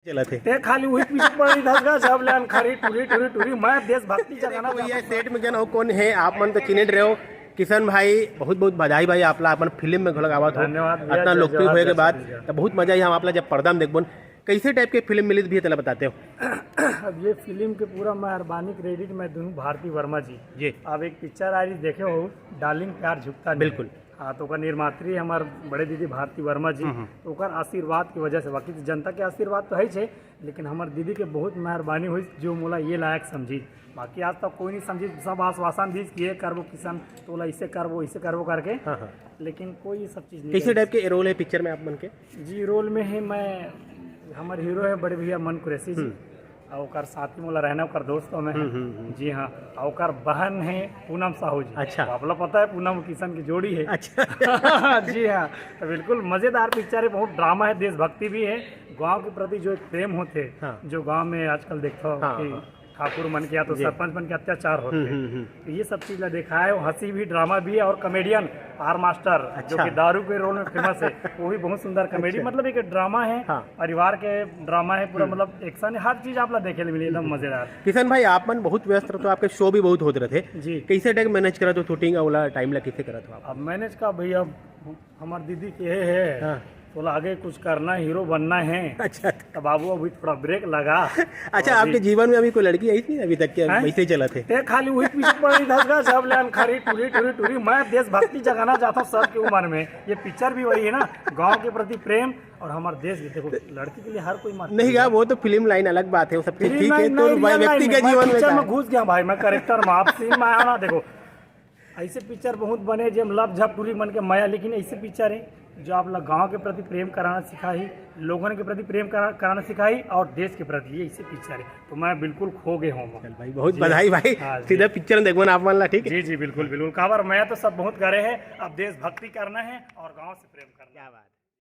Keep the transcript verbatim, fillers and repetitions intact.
चलत हे। ते खाली उही पीछे पड़ी धस गा, सब ले अनखरी टूरी, टूरी, टूरी। मैं देशभक्ति जगाना भैया, चाहता हूँ। सेट में जन हो, कौन है, आप मन तो चिन्हित रहे हो। किशन भाई, बहुत बहुत बधाई भाई, आप ला अपन फिल्म में घलोक आवत हो। धन्यवाद भैया, इतना जय लोकप्रिय जवान, होए के जय बाद, छत्तीसगढ़। तो बहुत मजा आई, हम आप ला जब पर्दा में देखबोन। कैसे टाइप के फिल्म मिलिस भी, तेला बताते हो। अब ये फिल्म के पूरा मेहरबानी, क्रेडिट मैं दूँ भारती वर्मा जी। जी। अब एक पिक्चर आ रही, देखे हो, डार्लिंग प्यार झुकता नहीं। बिल्कुल। हाँ, तो ओकर निर्मात्री हमार बड़े दीदी भारती वर्मा जी। हम्म, हम्म। तो ओकर आशीर्वाद की वजह से, बाकी तो जनता के आशीर्वाद तो है ही छे, लेकिन हमार दीदी के बहुत मेहरबानी हुई जो मोला ये लायक समझी। बाकी आज तक कोई नहीं समझी, सब आश्वासन दीस कि ये करबो किशन, तोला इसे करबो, इसे करबो करके। हाँ, हाँ। लेकिन कोई ये सब चीज़ नहीं कैसे करी। टाइप के रोल है पिक्चर में आप मन के? जी, रोल में है मैं, हमारे हीरो है बड़े भैया मन कुरैशी जी। हम्म। और ओकर साथी मोला रहना, ओकर दोस्त हो मैं। हम्म, हम्म, हम्म। जी हाँ, और ओकर बहन है पूनम साहू जी। अच्छा। तो आप लोग पता है पूनम किशन की जोड़ी है। अच्छा। जी हाँ, तो बिल्कुल मज़ेदार पिक्चर है, बहुत ड्रामा है, देशभक्ति भी है, गांव के प्रति जो एक प्रेम होते, हाँ। जो गांव में आजकल देखता हो हाँ, कि हाँ। ठाकुर मन के या तो जी। सरपंच मन के अत्याचार होते हम्म, हैं। हम्म, हम्म। तो ये सब चीज़ ला दिखाया है, वो हंसी भी, ड्रामा भी है और कॉमेडियन आर मास्टर, जो अच्छा। कि दारू के रोल में फेमस है, वो भी बहुत सुंदर कॉमेडी, अच्छा। मतलब एक ड्रामा है, हाँ। परिवार के ड्रामा है पूरा, हम्म। मतलब एक्शन है, हर चीज़ आप ला देखे ले मिली, एकदम मज़ेदार। किशन भाई, आप मन बहुत व्यस्त रहते हो, आपके शो भी बहुत होते रहते। जी। कैसे टाइम मैनेज करत हो, शूटिंग वाला टाइम ला कैसे करत हो आप? अब मैनेज का भैया, हमार दीदी के है, हाँ। तोला आगे कुछ करना है, हीरो बनना है। अच्छा। तो बाबू अभी थोड़ा ब्रेक लगा। अच्छा, और आपके अभी जीवन में अभी कोई लड़की आई थी अभी तक के? हैं? वैसे ही चलत हे। ते खाली उही पीछे पड़ी धस गा, सब ले अनखरी टूरी, टूरी, टूरी। मैं देशभक्ति जगाना चाहता हूँ सबके उम्र में। ये पिक्चर भी वही है ना, गांव के प्रति प्रेम और हमारे देश के। देखो, लड़की के लिए हर कोई मत नहीं गा, वो तो फिल्म लाइन अलग बात है, वो सब चीज फिल्म ठीक है, लाइन तो नहीं, भाई रियल व्यक्ति लाइन के में। मैं जीवन में पिक्चर क्या में है? घुस गया भाई, मैं कैरेक्टर में, आप सीन में आया ना, देखो, ऐसे पिक्चर बहुत बने, जेम लव झप टूरी मन के मया, लेकिन ऐसे पिक्चर है जो आप ला गांव के प्रति प्रेम कराना सिखाही, लोगन के प्रति प्रेम करा-, कराना सिखाही और देश के प्रति, ये ऐसे पिक्चर है। तो मैं बिल्कुल खो गए हूँ। चल भाई, बहुत जी। बधाई भाई। हाँ जी। सीधा पिक्चर में देखबो ना आप मन ला, ठीक है? जी, जी, बिल्कुल, बिल्कुल। काबर मैं तो सब बहुत करे है, अब देशभक्ति करना है और गांव से प्रेम करना है। क्या बात।